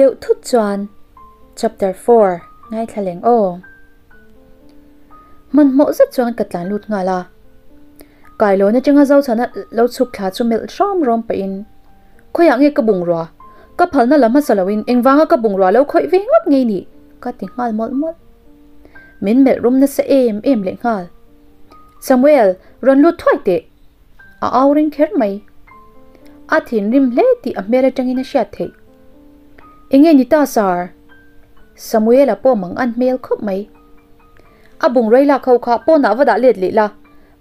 Deuh thut chuan Chapter 4 ngaithla leng aw. Hmanhmawh zet chuan ka tlan lut nghal a. Kailawn atanga Zochhana lo chhuk thla chu melh hrawm rawm pahin, Khawiah nge ka bungrua? Ka phalna la hmasa loin engvanga ka bungrua lo khawih ve ngawt ngei ni? ka ti nghal mawlh mawlh. Min melh rum nasa em em leh nghal. Samuel, rawn lut thuai teh! A au ring kher mai. A thinrim hle tih a hmel atangin a hriat theih. Enge ni ta sir? Samuel-a pawh mang an hmel khawp mai. A bungrei lak ho kha pawnah va dah let leh la,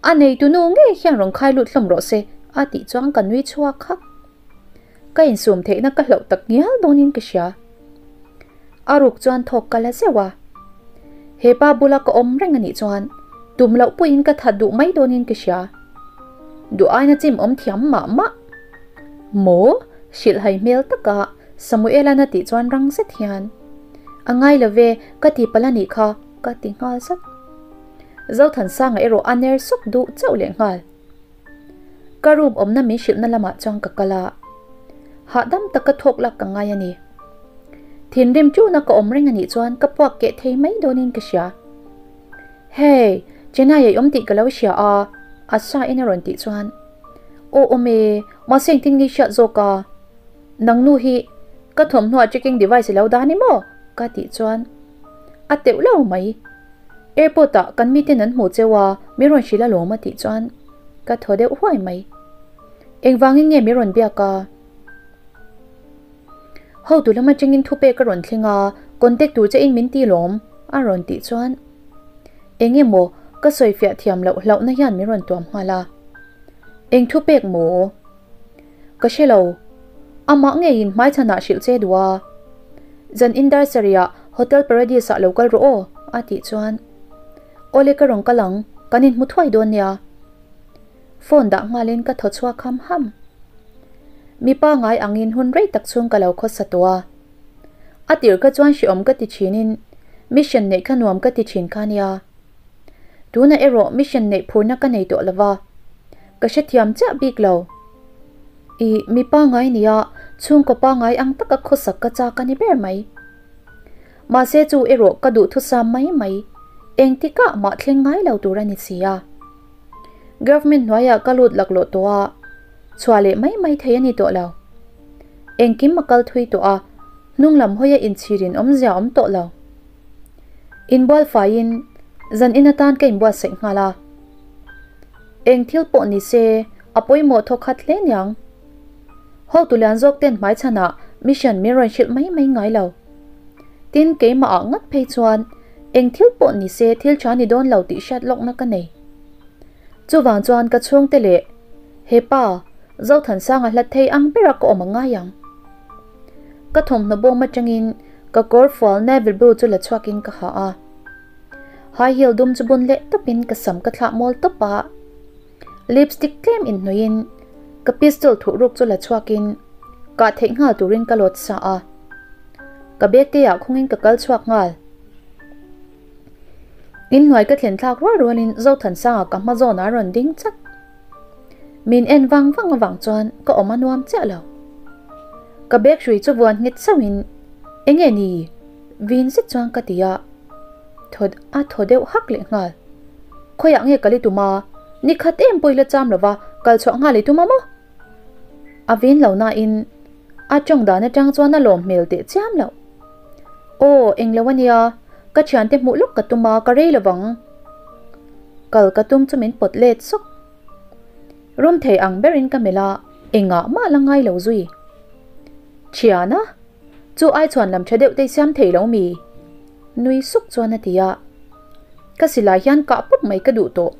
a neitu nu ngei hian rawn khai lut hlawm rawh se a tih chuan ka nui chhuak hak. Ka insum theihna ka hlauh tak ngial dawnin ka hria. A ruk chuan thawk ka la zeuh a. He pa bula ka awm reng a nih chuan tum loh pawhin ka that duh mai dawnin ka hria. Duh aina chim awm thiam mah mah. Maw? Hrilhhai hmel taka Samuel-a'n a tih chuan rang zet hian, A ngai lo ve, ka ti palh a nih kha, ka ti nghal zat. Zothansanga erawh a ner sawk duh chauh leh nghal. Ka room awmna min hrilhna lamah chuan ka kal a, hahdam taka thawk lak ka ngai a ni. Thinrim tuna ka awm reng a nih chuan ka puak keh thei mai dawnin ka hria. Hey, Chennai ah i awm tih ka lo hria a, a sa in a rawn tih chuan, Aw awm e, mahse engtin nge i hriat zawk a? Nang nu hi ka thawmhnaw checking device i lo dah ni maw? ka tih chuan a teuh lo mai. Airport ah kan miten an hmu cheu a, min rawn hrilh alawm a tih chuan ka thaw deuh huai mai. Engvangin nge min rawn biak a? Hotu lam atangin thupek a rawn thleng a, contact tur che in min ti lawm a rawn tih chuan eng emaw ka sawifiah thiam loh hlauhna hian min rawn tuam nghal a. Eng thupek maw? Ka hre lo. Amah ngeiin hmaichhanah hrilh che duh a. Zan in dar sarih ah Hotel Paradise ah lo kal rawh aw a tih chuan Awle ka rawn kal ang, kan inhmu thuai dawn nia. Phone dah nghalin ka thaw chhuak ham ham. Mipa ngai angin hun rei tak chhung ka lo khawsa tawh a. A tir kha chuan hreawm ka ti thinin mission neih kha nuam ka ti thin kha nia. Tunah erawh mission neih phurna ka nei tawh lova, ka hrethiam chiah bik lo. Ih, mipa ngai nia, chhungkaw pangai ang taka khawsak ka chak a ni ber mai. Mahse chu erawh ka duhthusam mai mai, engtikah mah thleng ngai lo tur a ni si a. Government hnuaiah ka lut laklawh tawh a, chhuah leh mai mai thei a ni tawh lo. Engkim a kal thui tawh a, hnung lam hawia inchhirin awmzia awm tawh lo. Inbual faiin zan in atan ka inbuatsaih nghal a. Eng thil pawh ni se a pawimawh thaw khat hle niang. Hotu lian zawk ten hmaichhanah mission min rawn hrilh mai mai ngai lo. Tin, keimah ah ngat phei chuan eng thil pawh ni se thil tha ni dawn lo tih hriat lawkna ka nei. Chuvang chuan ka chhungte leh he pa Zothansanga hlat thei ang bera ka awm a ngai ang. Ka thawmhnaw bawm atangin ka kawr fual navy blue chu la chhuakin ka ha a. High heel dum chu bun leh tawpin ka sam ka thlah mawl tawp a. Lipstick tlem inhnuiin ka pistol thuh ruk chu la chhuakin kah theih nghal turin ka lawt sa a. Ka bag te ah khungin ka kal chhuak nghal. Inhnuai ka thlen thlak rual rualin Zothansanga ka hma zawnah a rawn ding chat. Min en vang vang avang chuan ka awm a nuam chiah lo. Ka bag hrui chu vuan nghet sauhin Enge ni? Vin zet chuan ka ti a, thaw a thaw deuh hak leh nghal. Khawiah nge kal i tum a? Ni khat em pawh i la cham lova kal chhuah nghal i tum a maw? A vin lo nain a tawng dan atang chuan a lawm hmel teh chiam loh. Aw, englo a nia, ka thiante hmuh lawk ka tum a, ka rei lovang. Kal ka tum chu min pawt let sawk. Rum thei ang berin ka melh a, engah mah la ngai lo zui. Thiana, chu ai chhuan lam tha deuh te i siam thei lo mi? Nui suk chuan a ti a. Ka silai hian kah pawp mai ka duh tawh.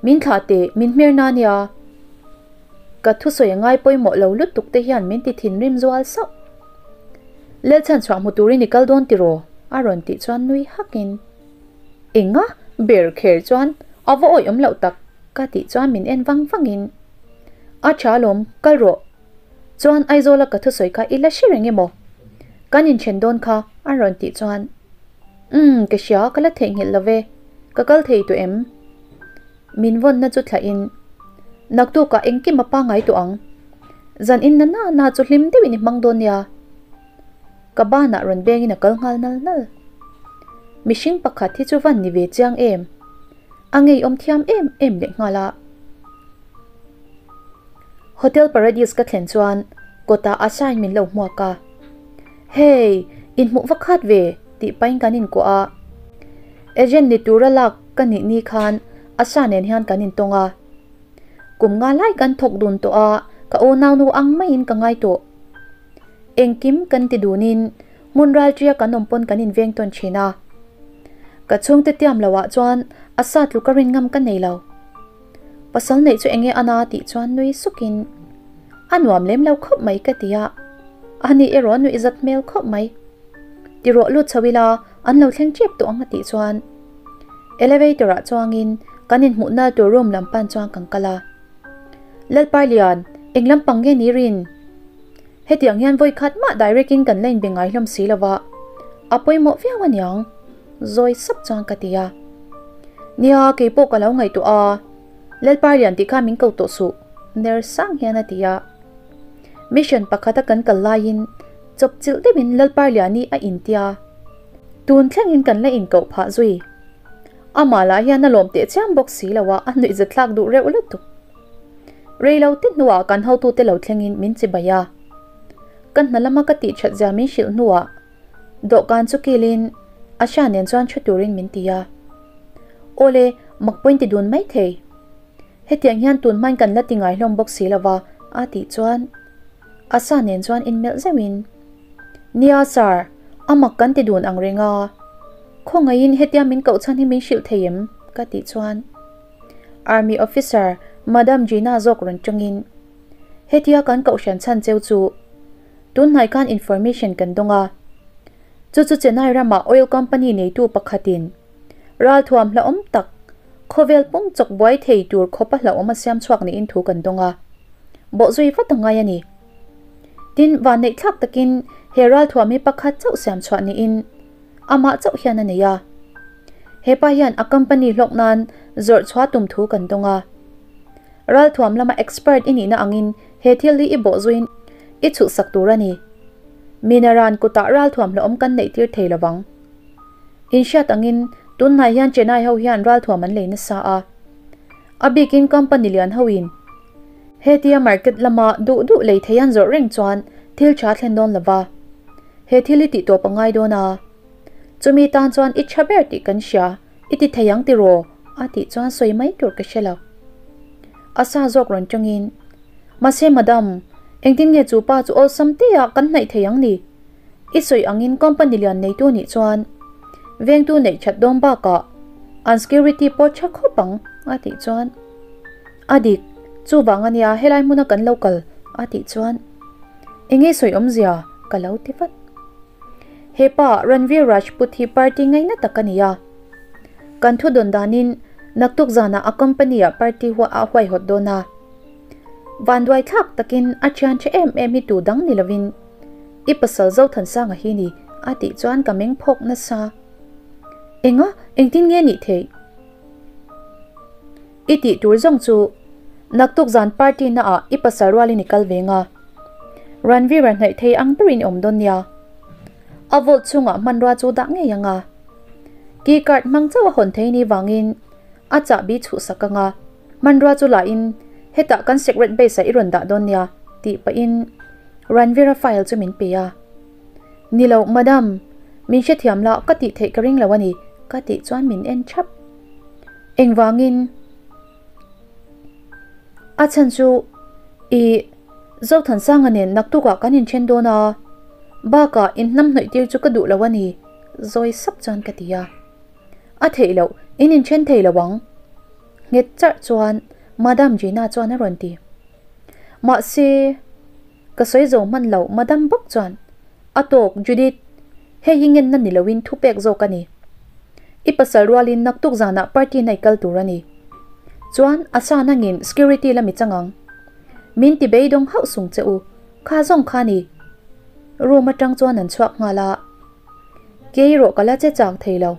Min thlah teh, min hmer na nia. Ka thusawi a ngai pawimawh lo lutuk te hian min ti thinrim zual sauh. Lelchhan chhuah hmu turin i kal dawn tiraw? A rawn tih chuan nui hakin. Enga? Ber kher chuan a va awih awm loh tak ka tih chuan min en vang vangin A tha alawm, kal rawh. Chuan Aizawla ka thusawi kha i la hre reng emaw? Kan inthen dawn kha a rawn tih chuan Umm, ka hria, ka la theihnghilh lo ve, ka kal thei tawh em? Min vawnna chu thlahin Naktukah engkim a pangngai tawh ang. Zan in na na na chu hlim deuhin i hmang dawn nia. Ka banah rawn bengin a kal nghal nal nal. Mihring pakhat hi chu van ni ve chiang em? A ngeiawm thiam em em leh nghal a. Hotel Paradise ka thlen chuan kawtah Asha-in min lo hmuak a. Hey, inhmuh va khat ve tih pahin kan inkuah a. Agent ni tura lak ka nih ni khan Asha nen hian kan intawng a. Kum nga lai kan thawk dun tawh a, ka unaunu ang maiin ka ngai tawh. Engkim kan ti dunin hmun ralṭia kan awm pawn kan inveng tawn ṭhin a. Ka chhungte tiam loah chuan a sa tluka rin ngam ka nei lo. Pasal neih chu enge ana tih chuan nui sukin a nuam lem lo khawp mai ka ti a, ani erawh nuih zat hmel khawp mai. Ti rawh lut chho ila an lo thleng ṭep tawh ang a tih chuan elevator ah chuangin kan inhmuhna tur room lam pan chuan kan kal a. Lalparlian, eng lampang nge ni rin? Hetiang hian vawi khat mah direct in kan la inbe ngai hlawm si lova, a pawimawh viau aniang, zawi sap chuan ka ti a. Nia, keipawh ka lo ngaihtuah a, Lalparlian tih kha min ko tawh suh, ner sang hian a ti a. Mission pakhata kan kal laiin chawp chilh deuhin Lalparliani a intia, tun thlengin kan la inkoh phah zui. Amah lah hian a lawm teh chiam bawk si lo a, a nuihzatthlak duh reuh lutuk. Rei lo te hnuah kan hotute lo thlengin min chi bai a. Ka hna lama ka tih that zia min hrilh hnuah dawhkan chu kilin Asha nen chuan thu turin min ti a. Awle, mak pawhin ti dun mai thei. Hetiang hian tun hmain kan la ti ngai hlawm bawk si lova a tih chuan Asa nen chuan inmelh zeuhin, Nia sir, a mak kan ti dun ang reng a. Khawngaihin hetia min koh chhan hi min hrilh thei em? ka tih chuan Army officer Madam Gina zawk rawn tawngin, Hetia kan kohhran chhan cheu chu tunhnai khan information kan dawng a, chu chu Chennai rama oil company neitu pakhatin ralthuam hlauhawm tak khawvel pum chawk buai thei tur khawpa hlauhawm a siam chhuak niin thu kan dawng a, bawhzui vat a ngai a ni. Tin, vanneihthlak takin he ralthuam hi pakhat chauh siam chhuah niin amah chauh hian a nei a. Hepa hian a company hlawk nan zawrh chhuah tum thu kan dawng a. Ralthuam lama expert i nihna angin he thil hi i bawhzuiin i chhuhsak tur a ni. Minaran kutah ralthuam hlauhawm kan neih tir thei lovang. Inhriat angin tunhnai hian Chennai ho hian ralthuam an lei nasa a. A bikin company lian hoin hetia market lama duh duh lei thei an zawrh reng chuan thil tha thlen dawn lova. He thil i tih tawp a ngai dawn a. Chumi tan chuan i tha ber tih kan hria, i ti thei ang tiraw? a tih chuan sawi mai tur ka hre lo. A sa zawk rawn tawngin, Mahse madam, engtin nge chu pa chu awlsam te ah kan hnaih thei ang ni? I sawi angin company lian neitu nih chuan vengtu neih that dawn bakah an security pawh tha khawp ang a tih chuan A dik, chuvang ania helai hmuna kan lo kal a tih chuan Enge sawi awmzia ka lo ti vat. Hepa Ranveer Rajput hi party ngaina tak a ni a. Kan thu dawn danin naktuk zanah a company ah party hua a huaihawt dawn a. Vanduai thlak takin a thian tha em em hi tu dang ni lovin i pasal Zothansanga hi ni a tih chuan ka meng phawk nasa. Enga engtin nge nih theih? I tih tur zawng chu naktuk zan party na ah i pasal rualin i kal ve nga. Ranveer-a hnaih thei ang berin i awm dawn nia. A vault chhungah hmanrua chu dah ngei ang a. Key card hmang chauh a hawn thei ni vangin a chahbi chhuhsak ang a, hmanrua chu lahin hetah kan secret base ah i rawn dah dawn nia tih pahin Ranveer-a file chu min pe a. Ni lo, madam, min hrethiam la ka tih theih ka ring lo a ni ka tih chuan min en thap. Engvangin? A chhan chu i Zothansanga nen naktukah kan inthen dawn a, bakah inhnamhnawih tir chu ka duh lo a ni, zawi sap chuan ka ti a. A theih loh, in inthen thei lo ang. Nghet charh chuan Madam Gina chuan a rawn ti. Mahse, ka sawi zo hman lo Madam bawk chuan, A tawk, Judith, hei hi ngenna ni loin thupek zawk a ni. I pasal rualin naktuk zanah party na i kal tur a ni. Chuan, a sa nangin security la mi chang ang. Min ti beidawng hauh sung che u, kha zawng kha ni. Room atang chuan an chhuak nghal a. Kei erawh ka la che chak thei lo.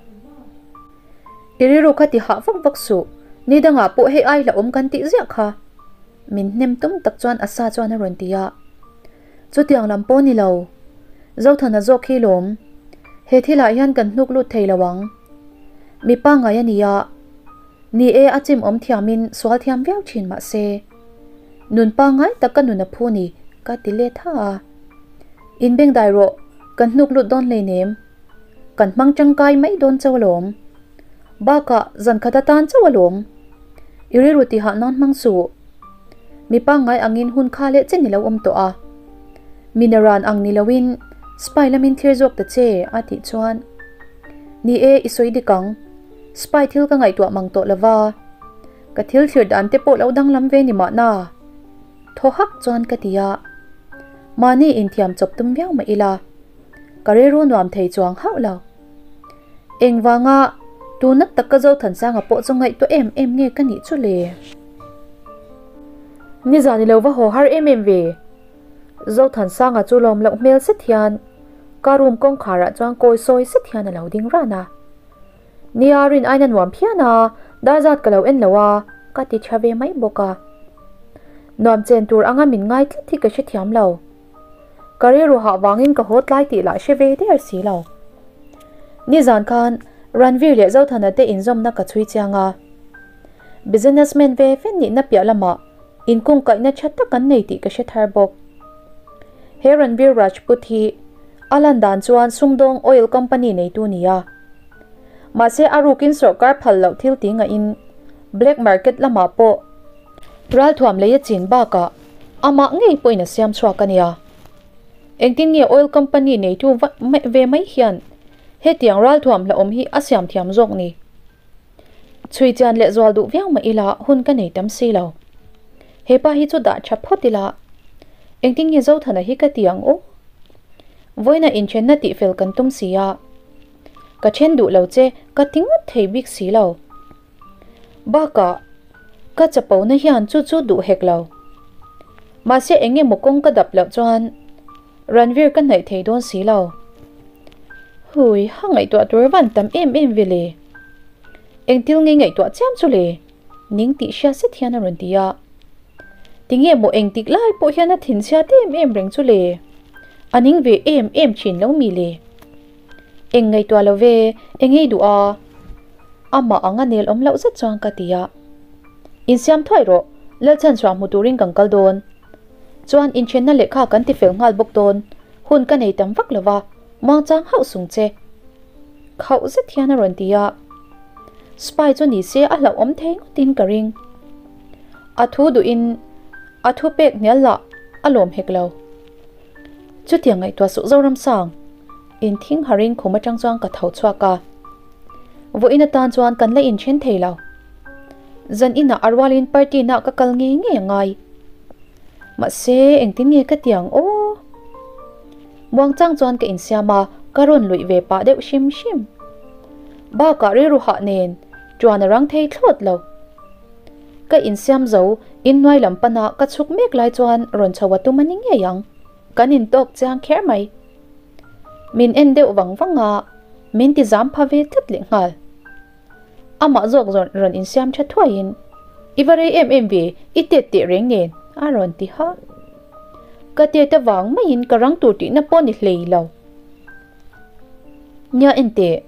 I rilru kha ti hah vak vak suh, ni dangah pawh hei ai hlauhawm kan tih ziah kha. Min hnem tum tak chuan a sa chuan a rawn ti a. Chutiang lam pawh ni lo. Zothana zawk hi lawm. He thilah hian kan hnuk lut thei lo ang. Mi pangngai a nia. Ni e a chim awm thiamin sual thiam viau thin mah se. Nun pangngai tak ka nun a phu ni ka ti let ha a. In bengdai rawh, kan hnuk lut dawn hleinem. Kan hmang tangkai mai dawn chauh alawm. Bakah zan khat atan chauh alawm. I rilru tihah nan hmang suh. Mi pangngai angin hun kha leh che ni lo awm tawh a. Mineran ang ni loin spy lamin thlir zawk ta che a tih chuan Ni e, i sawi dik ang. Spy thil ka ngaihtuah mang tawh lova. Ka thil thlir dan te pawh lo danglam ve ni mahna. Thaw hak chuan ka ti a. Mahni inthiam chawp tum viau mah ila. Ka rilru nuam thei chuang hauh lo. Engvanga tuna taka Zothansanga pawh chu ngaihtuah em em nge ka nih chu le? Nizan i lo va haw har em em ve. Zothansanga chu lawm loh hmel zet hian ka room kawngkharah chuan kawi sawi zet hian a lo ding ran a. Nia rin aina nuam phian a, dar zat ka lo en lo a, ka ti tha ve mai bawk a. Nuam chen tur anga min ngai tlat hi ka hrethiam lo. Ka rilru hah vangin ka haw tlai tih lah hre ve der si lo. Nizan khan Ranveer leh Zothana te inzawmna ka chhui chiang a. Businessman ve ve nihna piah lamah inkungkaihna tha tak an nei tih ka hre thar bawk. He Ranveer Rajput hi a lan dan chuan sumdawng oil company neitu ni a. Mahse a rukin sawrkar phal loh thil ti ngahin black market lamah pawh Ralthuam lei a chin bakah amah ngei pawhin a siam chhuak a nia. Engtin nge oil company neitu ve mai hian hetiang ralthuam hlauhawm hi a siam thiam zawk ni? Chhui chian leh zual duh viau mah ila hun ka nei tam si lo. Hepa hi chu dah tha phawt ila engtin nge Zothana hi ka ti ang aw? Vawiina inthenna tihfel kan tum si a, ka then duh lo che ka ti ngawt thei bik si lo. Bakah, ka chapona hian chu chu duh hek lo. Mahse eng emaw kawng ka dap loh chuan Ranveer ka hnaih thei dawn si lo. Hui, ha ngaihtuah tur van tam em em ve le. Engtil nge ngaihtuah chiam chu le? Ning tih hria zet hian a rawn ti a. Tinge maw engtik lai pawh hian a thinchhiat em em reng chu le? A ning ve em em thin lo mi le? Eng ngaihtuah lo ve, eng ei duh a? Amah anga nel awm loh zet chuan ka ti a. Insiam thuai rawh, Lalchhan chhuah hmu turin kan kal dawn. Chuan inthenna lehkha kan ti fel nghal bawk dawn, hun ka nei tam vak lo va, muangchang hauh sung che. Khauh zet hian a rawn ti a. Spy chu ni se a hlauhawm thei ngawtin ka ring. A thu duhin a thu pek hnial lah a lawm hek lo. Chutiang ngaihtuah suh Zoramsang, in thing harin khum atang chuan ka tho chhuak a. Vawiin atan chuan kan la inthen thei lo. Zan inah a rualin party nah ka kal ngei ngei a ngai. Mahse engtin nge ka ti ang aw? Muangchang chuan ka insiam a, ka rawn luih ve pah deuh hrim hrim. Bakah rilru hah nen tuan a rang thei thlawt lo. Ka insiam zo, inhnuai lam pana ka chhuk mek lai chuan rawn chho a tum a ni ngei ang. Kan intawk chiang kher mai. Min en deuh vang vang a, min ti zam pha ve tlat leh nghal. Amah zawk zawn rawn insiam tha thuaiin, I va rei em em ve, i tet teh reng nen, a rawn ti ha. Ka tet avang maiin ka rang tur tihna pawh ni hlei lo. Nia enteh,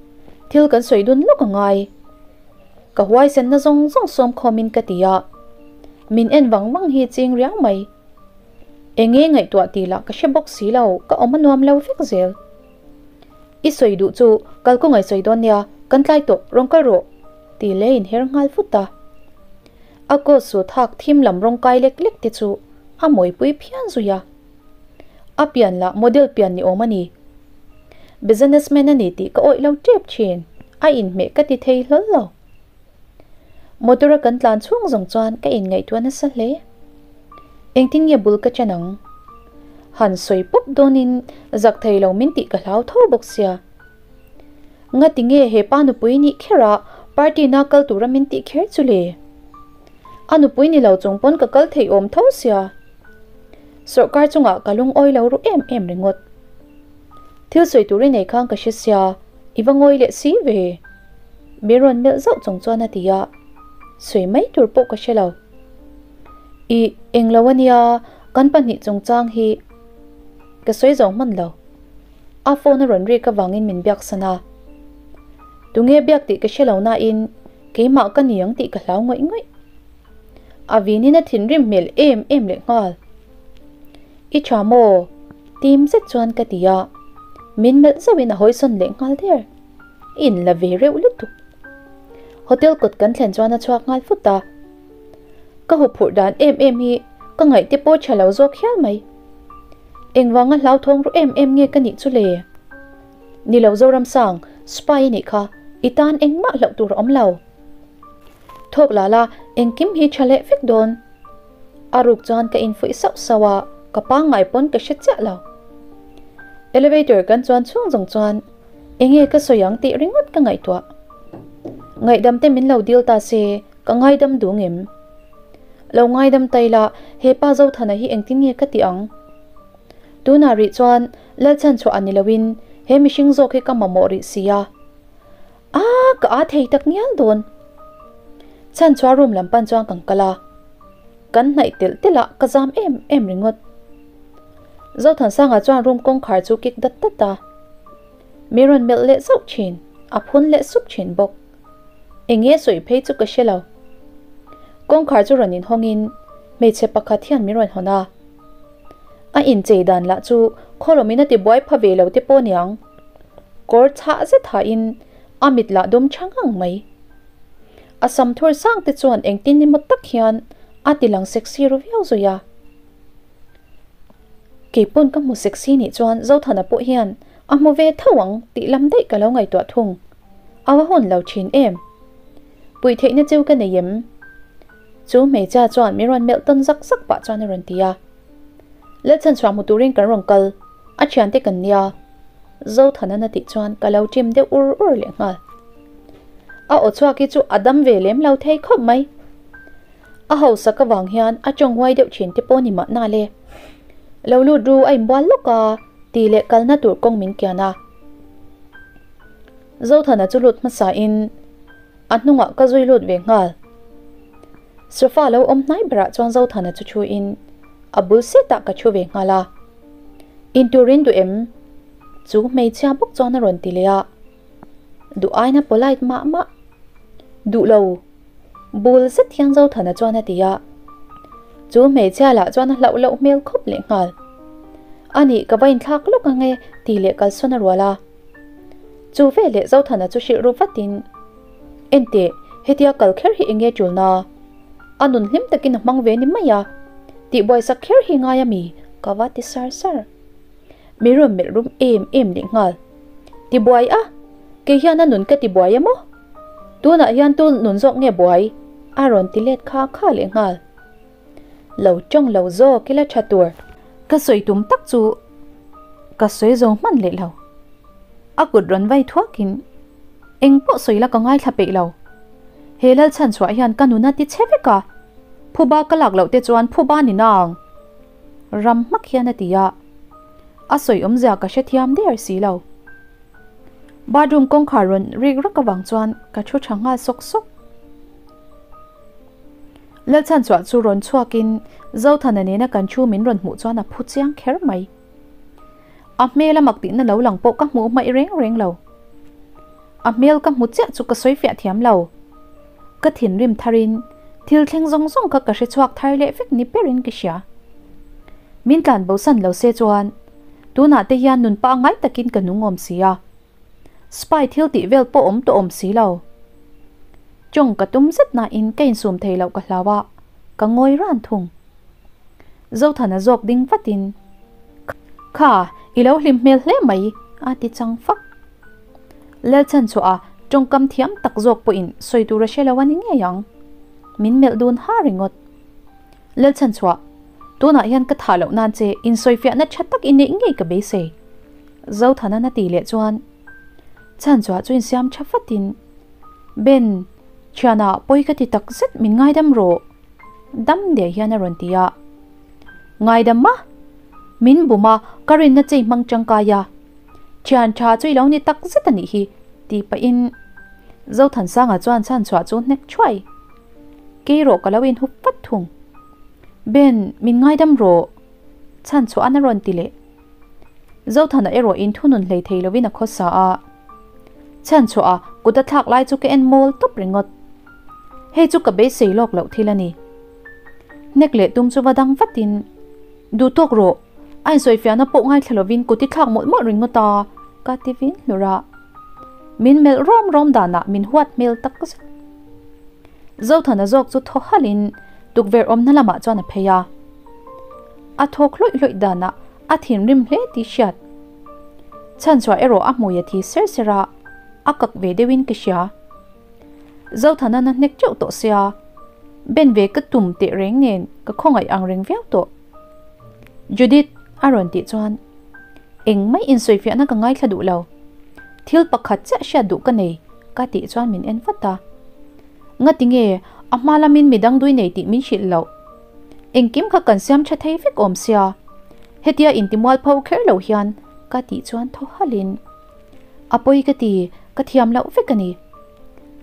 thil kan sawi dun lawk a ngai. Ka huaisenna zawng zawng sawm khawmin ka ti a, min en vang vang hi ching riau mai. Enge ngaihtuah tih lah ka hre bawk si lo, ka awm a nuam lo vek zel. I sawi duh chu kal kawngaih sawi dawn nia, kan tlai tawh, rawn kal rawh, tih leh inher nghal vut a. A coat suit hak thim lam rawng kai lek lek te chu a mawipui phian zui a. A pian lah model pian ni awm a ni. Businessman a ni tih ka awih lo tep thin, a inhmeh ka ti thei hlawl lo. Motor a kan tlan chhung zawng chuan ka inngaihtuah nasa hle. Engtin nge bul ka chen ang? Han sawi pawp dawnin zak thei lo min tih ka hlau tho bawk sia. Ngati nge he pa nupui nih kher a party na kal tura min tih kher chu le? A nupui ni lo chung pawn ka kal thei awm tho sia. Sawrkar chungah ka lungawi lo ru em em ringawt. Thil sawi tur i nei khan ka hre sia, i va ngawi leh si ve. Min rawn melh zauh chung chuan a ti a, sawi mai tur pawh ka hre lo. Ih, englo a nia, kan pahnih chungchang hi ka sawi zo hman lo. A phone a rawn rik avangin min biak san a. Tunge biak tih ka hre lo nain keimah ka ni ang tih ka hlau ngawih ngawih. A vinin a thinrim hmel em em leh nghal. I tha maw? Tim zet chuan ka ti a. Min melh zauhin a hawisawn leh nghal der. I inla ve reuh lutuk. Hotel kawt kan thlen chuan a chhuak nghal fut a. Ka huphurh dan em em hi ka ngaih te pawh tha lo zawk hial mai. Engvanga hlauthawng ru em em nge ka nih chu le? Ni lo Zoramsang, spy i nih kha, i tan engmah hlauh tur a awm lo. Thawk la la, engkim hi tha leh vek dawn. A ruk chuan ka infuih sauh sauh a, ka pangngai pawn ka hre chiah lo. Elevator kan chuan chhung zawng chuan enge ka sawi ang tih ringawt ka ngaihtuah. Ngaihdam te min lo dil ta se, ka ngaidam duh ngem? Lo ngaidam tai la, he pa Zothana hi engtin nge ka tih ang? Tunah rih chuan Lalchhan chhuah a ni loin he mihring zawk hi ka mamawh rih si a. A, ka a thei tak ngial dawn. Chhan chhuah room lam pan chuan kan kal a. Kan hnaih telh telh a, ka zam em em ringawt. Zothansanga chuan room kawngkhar chu kik dat dat a. Mi rawn melh leh zauh thin, a phun leh sup thin bawk. Enge sawi phei chu ka hre lo. Kawngkhar chu rawn inhawngin hmeichhe pakhat hian min rawn hawn a. A inchei dan lah chu khawlawmin a ti buai pha ve lo te pawh niang. Kawr chhah zet hahin a mit lah dawm tha ngang mai. A sam thur sang te chuan engtin emaw tak hian a ti lang sexy ru viau zui a. Keipawn ka hmu sexy nih chuan Zothana pawh hian a hmu ve tho ang tih lam daih ka lo ngaihtuah thung. A va hun lo thin em? Puih theihna cheu ka nei em? Chu hmeichhia chuan min rawn melh tawn zak zak pah chuan a rawn ti a. Lalchhan chhuah hmu turin kan rawn kal, a thiante kan nia. Zothanan a tih chuan ka lo ṭim deuh ur ur leh nghal. A aw chhuak hi chu a dam ve lem lo thei khawp mai. A hausak avang hian a tawng huai deuh thin te pawh ni mahna le. Lo lut ru a inbual lawk a, tih leh kalna tur kawng min kian a. Zothana chu lut hmasa in a hnungah ka zui lut ve nghal. Sofa lo awm hnai berah chuan Zothana chu thu in a bul setah ka thu ve nghal a. Inturin duh em? Chu hmeichhia bawk chuan a rawn ti leh a. Duh aina polite mah mah. Duh lo. Bul zet hian Zothana chuan a ti a. Chu hmeichhia lah chuan a hlauh loh hmel khawp leh nghal. A nih ka va inthlak lawk ang e tih leh kalsawn a rual a. Chu veleh Zothana chu hrilh ru vatin, Enteh, hetia kal kher hi enge tulna? A nun hlim takin a hmang ve ni mai a, tihbuaisak kher hi ngai a mi? ka va ti sar sar. Mi rawn melh rum em em leh nghal. Tibuai a? Kei hian a nun ka tibuai emaw? Tunah hian tu nun zawk nge buai? A rawn ti let kha kha leh nghal. Lo tawng lo zawk ila tha tur. Ka sawi tum tak chu ka sawi zo hman leh lo. A kut rawn vai thuakin eng pawh sawi la ka ngaithla peih lo. He Lalchhan chhuah hian ka nun a ti che vek a, phuba ka lak loh te chuan phuba ni nang. Ram hmak hian a ti a, a sawi awmzia ka hrethiam der si lo. Bathroom kawngkhar rawn rik rak avang chuan ka thu tha nghal sawk sawk. Lalchhan chhuah chu rawn chhuakin Zothana nena kan thu min rawn hmuh chuan a phu chiang kher mai. A hmel a mak tihna lo lang pawh ka hmuh hmaih reng reng lo. A hmel ka hmu chiah chu ka sawi fiah thiam lo. Ka thinrim tharin thil thleng zawng zawng kha ka hre chhuak thar leh vek ni berin ka hria. Min tlan bosan lo se chuan tunah te hian nun pangngai takin ka nung awm si a. Spy thil tih vel pawh awm tawh awm si lo. Chawng ka tum zet nain ka insum thei loh ka hlau a, ka ngawi ran thung. Zothana zawk ding vatin, Kha, i lo hlim hmel hle mai, a ti chang fak. Lalchhan chhuah a tawngkam thiam tak zawk pawhin sawi tur a hre lo a ni ngei ang. Min melh dun ha ringawt. Lalchhan chhuah, tunah hian ka thah loh nan che insawifiahna tha tak i neih ngei ka beisei. Zothanan a tih leh chuan chhan chhuah chu insiam tha fatin, Ben, thianah pawi ka ti tak zet min ngaidam rawh. Dam deh hian a rawn ti a. Ngaidam ma? Min bum a, ka rinna chei hmang tangkai a. Thian tha chu i lo ni tak zet a nih hi, tih pahin Zothansanga chuan chhan chhuah chu hnek thuai. Kei rawh ka lo inhup vat thung. Ben, min ngaidam rawh. Chhan chhuah an a rawn ti leh. Zothana erawh in thunun hlei thei lovin a khawsa a. Chhan chhuah a kut a thlak lai chu ka en mawl tawp ringawt. Hei chu ka beisei lawk loh thil a ni. Hnek leh tum chu va dang vatin, Duh tawk rawh, a insawifiahna pawh ngaithla lovin kut i thlak mawlh mawlh ringawt a, ka ti vin hlur a. Min melh rawm rawm danah min huat hmel tak zet. Zothana zawk chu thaw halhin tukverh awmna lamah chuan a phei a. A thawk hlawih hlawih danah a thinrim hle tih hriat. Chhanchhuah erawh a hmui a thi ser ser a, a kak ve deuhin ka hria. Zothana na hnek teuh tawh sia, ben ve ka tum teh reng nen ka khawngaih ang reng viau tawh. Judith a rawn tih chuan engmah insawifiahna ka ngaithla duh lo. Thil pakhat chiah hriat duh ka nei ka tih chuan min en vat a. Ngati nge a hma lamin midang dui nei tih min hrilh loh? Engkim kha kan siam tha thei vek awm sia, hetia intimual pho kher lo hian ka tih chuan thaw halhin a pawi ka ti, ka thiam loh vek a ni.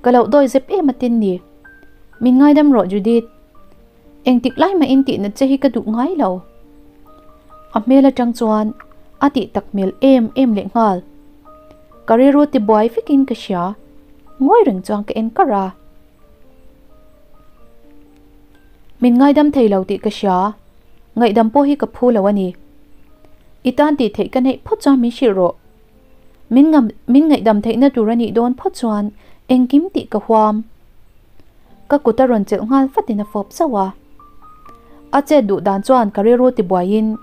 Ka loh dawi zep em atin ni. Min ngaidam rawh Judith. Engtik lai mahin tihna che hi ka duh ngai lo. A hmel atang chuan a tih tak hmel em em leh nghal. Ka rilru tibuai vekin ka hria, ngawi reng chuan ka en kar a. Min ngaidam thei lo tih ka hria, ngaihdam pawh hi ka phu lo a ni. I tan tih theih ka neih phawt chuan min hrilh rawh. Min ngam min ngaihdam theihna tur a nih dawn phawt chuan engkim tih ka huam. Ka kut a rawn chelh nghal fatin a fawp zauh a. A chet duh dan chuan ka rilru tibuaiin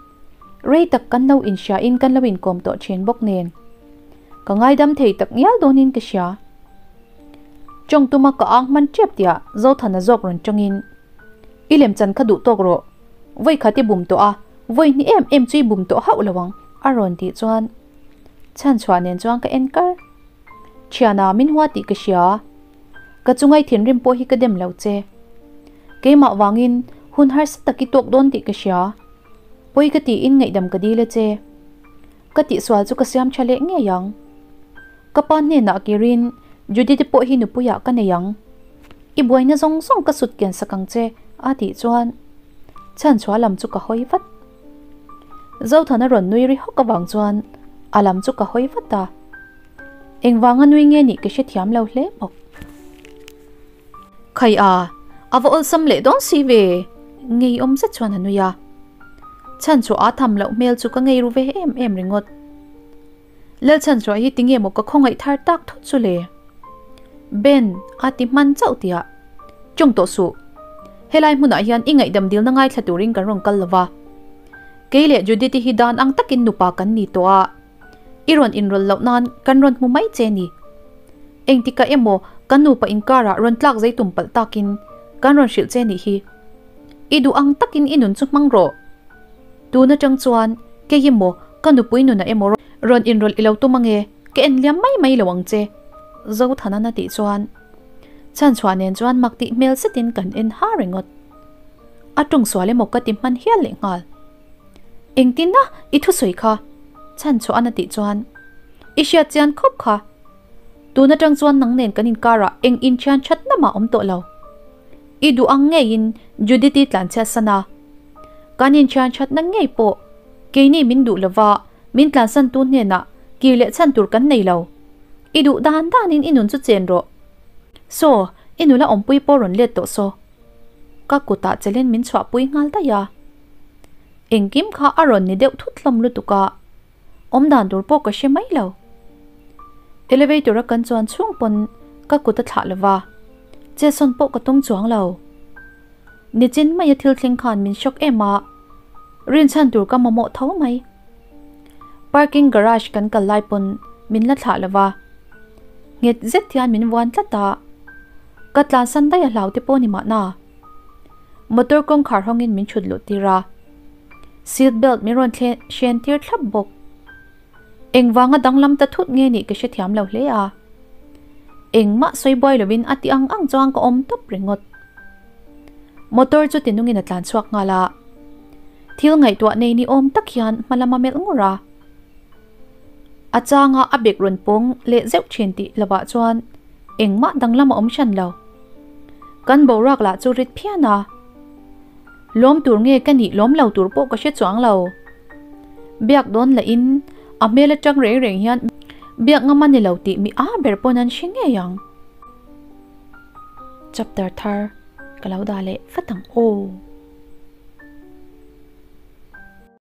rei tak kan lo inhriain kan lo inkawm tawh thin bawk nen ka ngaidam thei tak ngial dawnin ka hria. Tawng tuma ka ang hman tep tiah Zothana zawk rawn tawngin, I lemchan kha duh tawk rawh, vawi khat i bum tawh a, vawi hnih em em chu i bum tawh hauh lo ang a rawn tih chuan chhanchhuah nen chuan ka en kar. Thiana min hua tih ka hria, ka chungai thinrim pawh hi ka dem lo che. Keimah vangin hun harsa tak i tawk dawn tih ka hria, pawi ka tiin ngaihdam ka dil a che. Ka tihsual chu ka siam tha leh ngei ang. Ka pa hnenah kirin Judy te pawh hi nupuiah ka nei ang. I buaina zawng zawng ka sut kian sak ang che a tih chuan chhanchhuah lam chu ka hawi vat. Zothana rawn nui ri hawk avang chuan a lam chu ka hawi vat a. Engvanga nui nge nih ka hrethiam lo hle bawk. Khai a, a va awlsam leh dawn si ve, ngeiawm zet chuan a nui a. Chhanchhuah a tham loh hmel chu ka ngei ru ve em em ringawt. Lalchhanchhuah hi tinge maw ka khawngaih thar tak thut chu le? Ben a ti hman chauh tiah Chawng tawh suh. Helai hmunah hian i ngaihdam dilna ngaithla turin kan rawn kal lova. Kei leh Judith-i hi dan ang takin nupa kan ni tawh a, i rawn inrawlh loh nan kan rawn hmu mai che ni. Engtikah emaw kan nupa inkarah rawn tlak zei tum palh takin kan rawn hrilh che nih hi. I duh ang takin i nun chu hmang rawh. Tun atang chuan kei emaw ka nupui nunah emaw rawn inrawlh i lo tum ange, ka en liam mai mai lo ang che, Zothanan a tih chuan chhanchhuah nen chuan mak tih hmel zetin kan en ha ringawt. A tawng sual emaw ka ti hman hial leh nghal. Engtin a i thusawi kha? Chhanchhuahan a tih chuan i hriat chian khawp kha. Tun atang chuan nang nen kan inkarah eng inthian that na mah awm tawh lo. I duh ang ngeiin Judith-i tlanchhiat san a. Kan inthian that na ngei pawh keini min duh lova min tlansan tu hnenah kir leh chhan tur kan nei lo. I duh dan danin i nun chu chen rawh. Saw, i nula awmpui pawh rawn let tawh saw. Ka kutah chelin min chhuahpui nghal daih a. Engkim kha a rawn ni deuh thut hlawm lutuk a. Awm dan tur pawh ka hre mai lo. Elevator a kan chuan chhung pawn ka kut a thlah lova, chetsawn pawh ka tum chuang lo. Nichin maia thil thleng khan min shock em a, rinchhan tur ka mamawh tho mai. Parking garage kan kal lai pawn min la thlah lova, nghet zet hian min vuan tlat a, ka tlansan daih a hlau te pawh ni mahna. Motor kawngkhar hawngin min thut luh tir a. Seat belt min rawn thlen hren tir thlap bawk. Engvanga danglam ta thut nge nih ka hrethiam lo hle a. Engmah sawi buai lovin a ti ang ang chuan ka awm tawp ringawt. Motor chu tinungin a tlan chhuak nghal a. Thil ngaihtuah nei ni awm tak hian hma lama melh ngur a. A changa a bek rawn pawng leh zeuh thin tih lovah chuan engmah danglam a awm hran lo. Kan boruak lah chu rit phian a. Lawm tur nge ka nih lawm lo tur pawh ka hre chuang lo. Biak dawn lah in A hmel atang reng reng hian biak ngam a ni lo tih mi a ber pawn an hre ngei ang. Chapter thar ka lo dah leh vat ang aw.